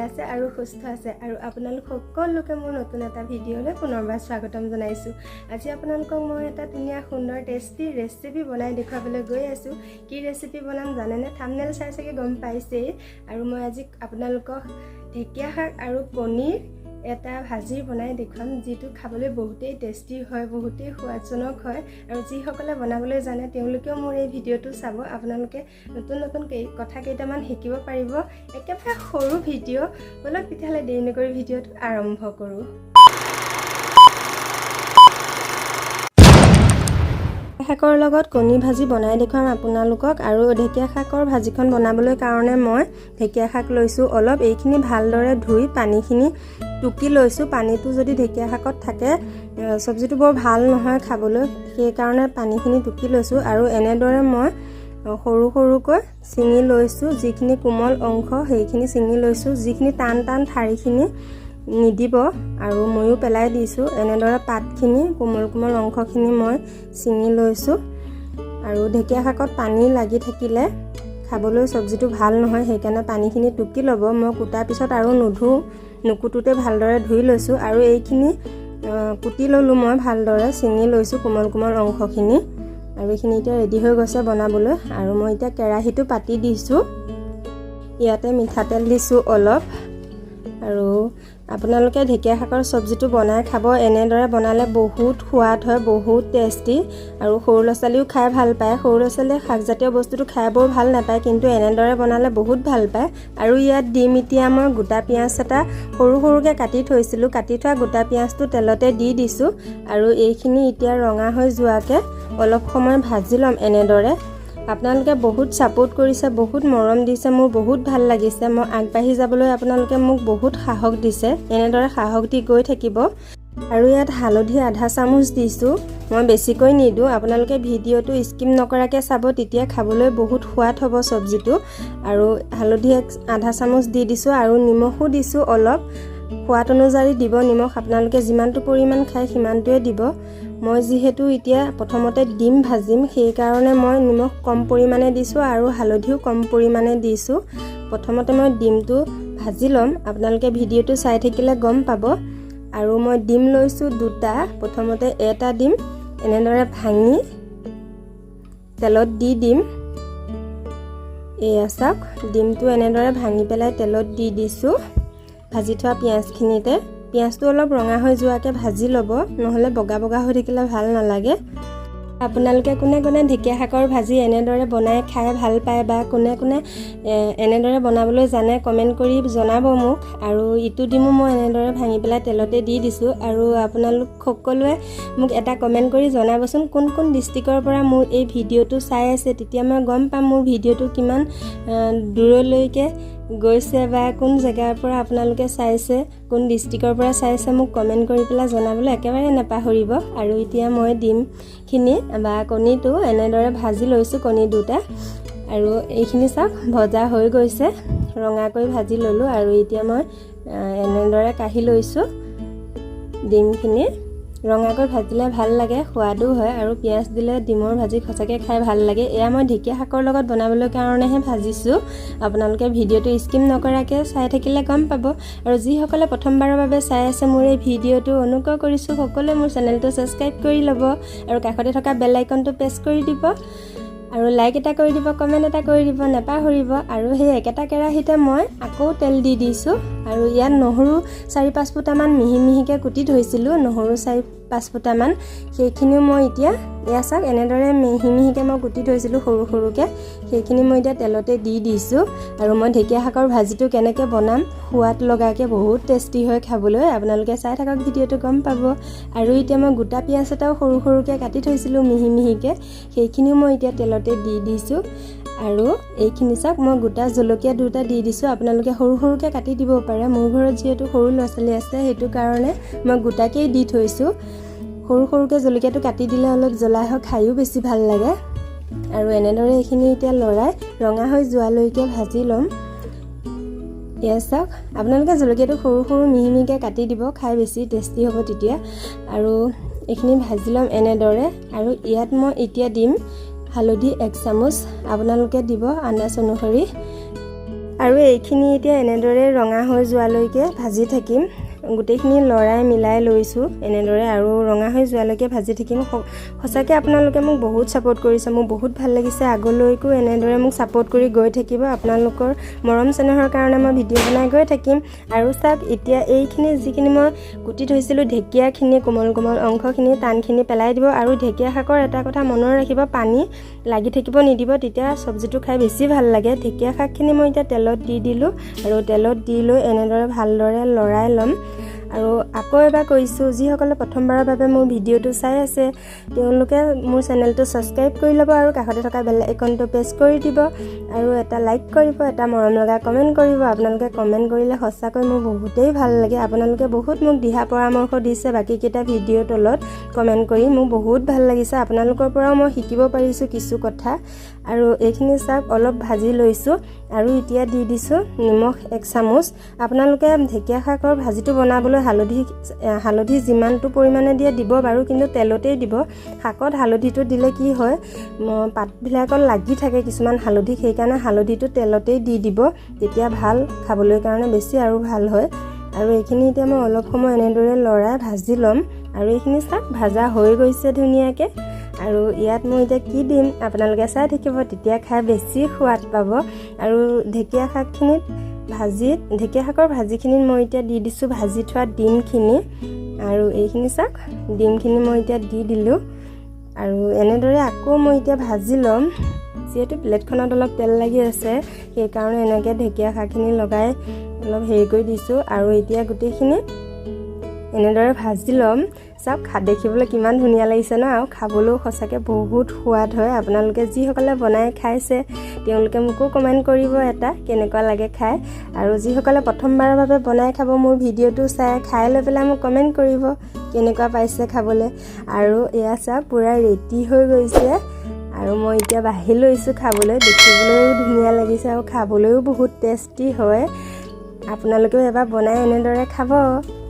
আছে আৰু সুস্থ আছে আৰু আপোনালোক সকলোকে মোৰ নতুন এটা ভিডিঅ'লৈ পুনৰবাৰ স্বাগতম জনাইছোঁ। আজি আপোনালোকক মই এটা ধুনীয়া সুন্দৰ টেষ্টি ৰেচিপি বনাই দেখুৱাবলৈ গৈ আছোঁ। কি ৰেচিপি বনাম জানেনে? থাম্বনেইল চাই চাগে গম পাইছেই। আৰু মই আজি আপোনালোকক ঢেকীয়া শাক আৰু কণীৰ এটা ভাজি বনাই দেখুৱাম, যিটো খাবলৈ বহুতেই টেষ্টি হয়, বহুতেই সোৱাদজনক হয়। আৰু যিসকলে বনাবলৈ জানে তেওঁলোকেও মোৰ এই ভিডিঅ'টো চাব, আপোনালোকে নতুন নতুন কথা কেইটামান শিকিব পাৰিব। একেবাৰে সৰু ভিডিঅ'। ব'লক তেতিয়াহ'লে দেৰি নকৰি ভিডিঅ'টো আৰম্ভ কৰোঁ। শাকৰ লগত কণী ভাজি বনাই দেখুৱাম আপোনালোকক। আৰু ঢেকীয়া শাকৰ ভাজিখন বনাবলৈ কাৰণে মই ঢেকীয়া শাক লৈছোঁ অলপ। এইখিনি ভালদৰে ধুই পানীখিনি টুকি লৈছোঁ। পানীটো যদি ঢেকীয়া শাকত থাকে, চব্জিটো বৰ ভাল নহয় খাবলৈ, সেইকাৰণে পানীখিনি টুকি লৈছোঁ। আৰু এনেদৰে মই সৰু সৰুকৈ ছিঙি লৈছোঁ। যিখিনি কোমল অংশ সেইখিনি ছিঙি লৈছোঁ, যিখিনি টান টান ঠাৰিখিনি নিদিব আৰু ময়ো পেলাই দিছোঁ। এনেদৰে পাতখিনি, কোমল কোমল অংশখিনি মই ছিঙি লৈছোঁ। আৰু ঢেকীয়া শাকত পানী লাগি থাকিলে খাবলৈ চব্জিটো ভাল নহয়, সেইকাৰণে পানীখিনি টুকি ল'ব। মই কুটাৰ পিছত আৰু নুধোঁ, নুকুটোতে ভালদৰে ধুই লৈছোঁ। আৰু এইখিনি কুটি ল'লোঁ মই, ভালদৰে ছিঙি লৈছোঁ কোমল কোমল অংশখিনি। আৰু এইখিনি এতিয়া ৰেডি হৈ গৈছে বনাবলৈ। আৰু মই এতিয়া কেৰাহীটো পাতি দিছোঁ, ইয়াতে মিঠাতেল দিছোঁ অলপ। আৰু আপোনালোকে ঢেকীয়া শাকৰ চব্জিটো বনাই খাব। এনেদৰে বনালে বহুত সোৱাদ হয়, বহুত টেষ্টি। আৰু সৰু ল'ৰা ছোৱালীও খাই ভাল পায়। সৰু ল'ৰা ছোৱালীয়ে শাকজাতীয় বস্তুটো খাই বৰ ভাল নাপায়, কিন্তু এনেদৰে বনালে বহুত ভাল পায়। আৰু ইয়াত দিম এতিয়া মই গোটা পিঁয়াজ এটা সৰু সৰুকৈ কাটি থৈছিলোঁ। কাটি থোৱা গোটা পিঁয়াজটো তেলতে দি দিছোঁ। আৰু এইখিনি এতিয়া ৰঙা হৈ যোৱাকৈ অলপ সময় ভাজি ল'ম এনেদৰে। আপোনালোকে বহুত ছাপোৰ্ট কৰিছে, বহুত মৰম দিছে, মোৰ বহুত ভাল লাগিছে। মই আগবাঢ়ি যাবলৈ আপোনালোকে মোক বহুত সাহস দিছে। এনেদৰে সাহস দি গৈ থাকিব। আৰু ইয়াত হালধি আধা চামুচ দিছোঁ, মই বেছিকৈ নিদিওঁ। আপোনালোকে ভিডিঅ'টো স্কিপ নকৰাকৈ চাব, তেতিয়া খাবলৈ বহুত সোৱাদ হ'ব চব্জিটো। আৰু হালধি আধা চামুচ দি দিছোঁ আৰু নিমখো দিছোঁ অলপ। সোৱাদ অনুযায়ী দিব নিমখ, আপোনালোকে যিমানটো পৰিমাণ খায় সিমানটোৱে দিব। মই যিহেতু এতিয়া প্ৰথমতে ডিম ভাজিম, সেইকাৰণে মই নিমখ কম পৰিমাণে দিছোঁ আৰু হালধিও কম পৰিমাণে দিছোঁ। প্ৰথমতে মই ডিমটো ভাজি ল'ম, আপোনালোকে ভিডিঅ'টো চাই থাকিলে গম পাব। আৰু মই ডিম লৈছোঁ দুটা। প্ৰথমতে এটা ডিম এনেদৰে ভাঙি তেলত দি দিম। এয়া চাওক, ডিমটো এনেদৰে ভাঙি পেলাই তেলত দি দিছোঁ ভাজি থোৱা পিঁয়াজখিনিতে। পিঁয়াজটো অলপ ৰঙা হৈ যোৱাকৈ ভাজি ল'ব, নহ'লে বগা বগা হৈ থাকিলে ভাল নালাগে। আপোনালোকে কোনে কোনে ঢেকীয়া শাকৰ ভাজি এনেদৰে বনাই খাই ভাল পায় বা কোনে কোনে এনেদৰে বনাবলৈ জানে, কমেণ্ট কৰি জনাব মোক। আৰু ইটো ডিমো মই এনেদৰে ভাঙি পেলাই তেলতে দি দিছোঁ। আৰু আপোনালোক সকলোৱে মোক এটা কমেণ্ট কৰি জনাবচোন, কোন কোন ডিষ্ট্ৰিক্টৰ পৰা মোৰ এই ভিডিঅ'টো চাই আছে। তেতিয়া মই গম পাম মোৰ ভিডিঅ'টো কিমান দূৰলৈকে গৈছে বা কোন জেগাৰ পৰা আপোনালোকে চাইছে, কোন ডিষ্ট্ৰিক্টৰ পৰা চাইছে, মোক কমেণ্ট কৰি পেলাই জনাবলৈ একেবাৰে নাপাহৰিব। আৰু এতিয়া মই ডিমখিনি বা কণীটো এনেদৰে ভাজি লৈছোঁ, কণী দুটা। আৰু এইখিনি চাওক, ভজা হৈ গৈছে, ৰঙাকৈ ভাজি ল'লোঁ। আৰু এতিয়া মই এনেদৰে কাঢ়ি লৈছোঁ ডিমখিনি। ৰঙাকৈ ভাজিলে ভাল লাগে, সোৱাদো হয়। আৰু পিঁয়াজ দিলে ডিমৰ ভাজি সঁচাকৈ খাই ভাল লাগে। এয়া মই ঢেকীয়া শাকৰ লগত বনাবলৈ কাৰণেহে ভাজিছোঁ। আপোনালোকে ভিডিঅ'টো স্কিপ নকৰাকৈ চাই থাকিলে গম পাব। আৰু যিসকলে প্ৰথমবাৰৰ বাবে চাই আছে মোৰ এই ভিডিঅ'টো, অনুগ্ৰহ কৰিছোঁ সকলোৱে মোৰ চেনেলটো ছাবস্ক্ৰাইব কৰি ল'ব আৰু কাষতে থকা বেল আইকনটো প্ৰেছ কৰি দিব আৰু লাইক এটা কৰি দিব, কমেণ্ট এটা কৰি দিব নাপাহৰিব। আৰু সেই একেটা কেৰাহীতে মই আকৌ তেল দি দিছোঁ। আৰু ইয়াত নহৰু 4-5 ফুটামান মিহি মিহিকৈ কুটি থৈছিলোঁ, নহৰু 4-5 ফুটামান, সেইখিনিও মই এতিয়া, এয়া চাওক, এনেদৰে মিহি মিহিকৈ মই কুটি থৈছিলোঁ সৰু সৰুকৈ, সেইখিনি মই এতিয়া তেলতে দি দিছোঁ। আৰু মই ঢেকীয়া শাকৰ ভাজিটো কেনেকৈ বনাম সোৱাদ লগাকৈ, বহুত টেষ্টি হয় খাবলৈ, আপোনালোকে চাই থাকক ভিডিঅ'টো, গম পাব। আৰু এতিয়া মই গোটা পিঁয়াজ এটাও সৰু সৰুকৈ কাটি থৈছিলোঁ মিহি মিহিকৈ, সেইখিনিও মই এতিয়া তেলতে দি দিছোঁ। আৰু এইখিনি চাওক, মই গোটা জলকীয়া দুটা দি দিছোঁ। আপোনালোকে সৰু সৰুকৈ কাটি দিব পাৰে। মোৰ ঘৰত যিহেতু সৰু ল'ৰা ছোৱালী আছে, সেইটো কাৰণে মই গোটাকেই দি থৈছোঁ। সৰু সৰুকৈ জলকীয়াটো কাটি দিলে অলপ জ্বলা হয়, খায়ো বেছি ভাল লাগে। আৰু এনেদৰে এইখিনি এতিয়া লৰাই ৰঙা হৈ যোৱালৈকে ভাজি ল'ম। এয়া চাওক, আপোনালোকে জলকীয়াটো সৰু সৰু মিহি মিহিকৈ কাটি দিব, খাই বেছি টেষ্টি হ'ব তেতিয়া। আৰু এইখিনি ভাজি ল'ম এনেদৰে। আৰু ইয়াত মই এতিয়া দিম হালধি 1 চামুচ, আপোনালোকে দিব আন্দাজ অনুসৰি। আৰু এইখিনি এতিয়া এনেদৰে ৰঙা হৈ যোৱালৈকে ভাজি থাকিম। গোটেইখিনি লৰাই মিলাই লৈছোঁ এনেদৰে আৰু ৰঙা হৈ যোৱালৈকে ভাজি থাকিম। সঁচাকৈ আপোনালোকে মোক বহুত ছাপোৰ্ট কৰিছে, মোৰ বহুত ভাল লাগিছে। আগলৈকো এনেদৰে মোক ছাপোৰ্ট কৰি গৈ থাকিব। আপোনালোকৰ মৰম চেনেহৰ কাৰণে মই ভিডিঅ' বনাই গৈ থাকিম। আৰু চাওক, এতিয়া এইখিনি যিখিনি মই কুটি থৈছিলোঁ ঢেকীয়াখিনি, কোমল কোমল অংশখিনি, টানখিনি পেলাই দিব। আৰু ঢেকীয়া শাকৰ এটা কথা মনত ৰাখিব, পানী লাগি থাকিব নিদিব, তেতিয়া চব্জিটো খাই বেছি ভাল লাগে। ঢেকীয়া শাকখিনি মই এতিয়া তেলত দি দিলোঁ আৰু তেলত দি লৈ এনেদৰে ভালদৰে লৰাই ল'ম। আৰু আকৌ এবাৰ কৈছোঁ, যিসকলে প্ৰথমবাৰৰ বাবে মোৰ ভিডিঅ'টো চাই আছে, তেওঁলোকে মোৰ চেনেলটো ছাবস্ক্ৰাইব কৰি ল'ব আৰু কাষতে থকা বেল আইকনটো প্ৰেছ কৰি দিব আৰু এটা লাইক কৰিব, এটা মৰম লগা কমেণ্ট কৰিব। আপোনালোকে কমেণ্ট কৰিলে সঁচাকৈ মোৰ বহুতেই ভাল লাগে। আপোনালোকে বহুত মোক দিহা পৰামৰ্শ দিছে বাকীকেইটা ভিডিঅ'ৰ তলত কমেণ্ট কৰি, মোৰ বহুত ভাল লাগিছে। আপোনালোকৰ পৰাও মই শিকিব পাৰিছোঁ কিছু কথা। আৰু এইখিনি চাওক, অলপ ভাজি লৈছোঁ আৰু এতিয়া দি দিছোঁ নিমখ 1 চামুচ। আপোনালোকে ঢেকীয়া শাকৰ ভাজিটো বনাবলৈ হালধি যিমানটো পৰিমাণে দিয়ে দিব বাৰু, কিন্তু তেলতেই দিব। শাকত হালধিটো দিলে কি হয়, পাতবিলাকত লাগি থাকে কিছুমান হালধি, সেইকাৰণে হালধিটো তেলতেই দি দিব, তেতিয়া ভাল খাবলৈ কাৰণে বেছি আৰু ভাল হয়। আৰু এইখিনি এতিয়া মই অলপ সময় এনেদৰে লৰাই ভাজি ল'ম। আৰু এইখিনি চাওক, ভাজা হৈ গৈছে ধুনীয়াকৈ। আৰু ইয়াত মই এতিয়া কি দিম আপোনালোকে চাই থাকিব, তেতিয়া খাই বেছি সোৱাদ পাব। আৰু ঢেকীয়া শাকখিনিত ভাজিত ঢেকীয়া শাকৰ ভাজিখিনিত মই এতিয়া দি দিছোঁ ভাজি থোৱা ডিমখিনি। আৰু এইখিনি চাওক, ডিমখিনি মই এতিয়া দি দিলোঁ। আৰু এনেদৰে আকৌ মই এতিয়া ভাজি ল'ম। যিহেতু প্লেটখনত অলপ তেল লাগি আছে, সেইকাৰণে এনেকৈ ঢেকীয়া শাকখিনি লগাই অলপ হেৰি কৰি দিছোঁ। আৰু এতিয়া গোটেইখিনি এনেদৰে ভাজি ল'ম। চাওক, দেখিবলৈ কিমান ধুনীয়া লাগিছে ন, আৰু খাবলৈও সঁচাকৈ বহুত সোৱাদ হয়। আপোনালোকে যিসকলে বনাই খাইছে, তেওঁলোকে মোকো কমেণ্ট কৰিব এটা, কেনেকুৱা লাগে খাই। আৰু যিসকলে প্ৰথমবাৰৰ বাবে বনাই খাব, মোৰ ভিডিঅ'টো চাই খাই লৈ পেলাই মোক কমেণ্ট কৰিব কেনেকুৱা পাইছে খাবলৈ। আৰু এয়া চাওক, পূৰা ৰেডি হৈ গৈছে। আৰু মই এতিয়া বাঢ়ি লৈছোঁ খাবলৈ। দেখিবলৈও ধুনীয়া লাগিছে আৰু খাবলৈও বহুত টেষ্টি হয়। আপোনালোকেও এবাৰ বনাই এনেদৰে খাব।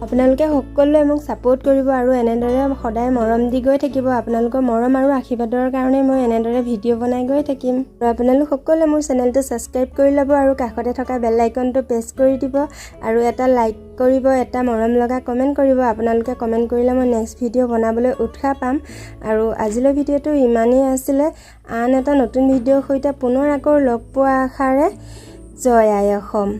আপোনালোকে সকলোৱে মোক ছাপোৰ্ট কৰিব আৰু এনেদৰে সদায় মৰম দি গৈ থাকিব। আপোনালোকৰ মৰম আৰু আশীৰ্বাদৰ কাৰণে মই এনেদৰে ভিডিঅ' বনাই গৈ থাকিম। আৰু আপোনালোক সকলোৱে মোৰ চেনেলটো ছাবস্ক্ৰাইব কৰি ল'ব আৰু কাষতে থকা বেল আইকনটো প্ৰেছ কৰি দিব আৰু এটা লাইক কৰিব, এটা মৰম লগা কমেণ্ট কৰিব। আপোনালোকে কমেণ্ট কৰিলে মই নেক্সট ভিডিঅ' বনাবলৈ উৎসাহ পাম। আৰু আজিলৈ ভিডিঅ'টো ইমানেই আছিলে। আন এটা নতুন ভিডিঅ'ৰ সৈতে পুনৰ আকৌ লগ পোৱাৰ আশাৰে, জয় আই অসম।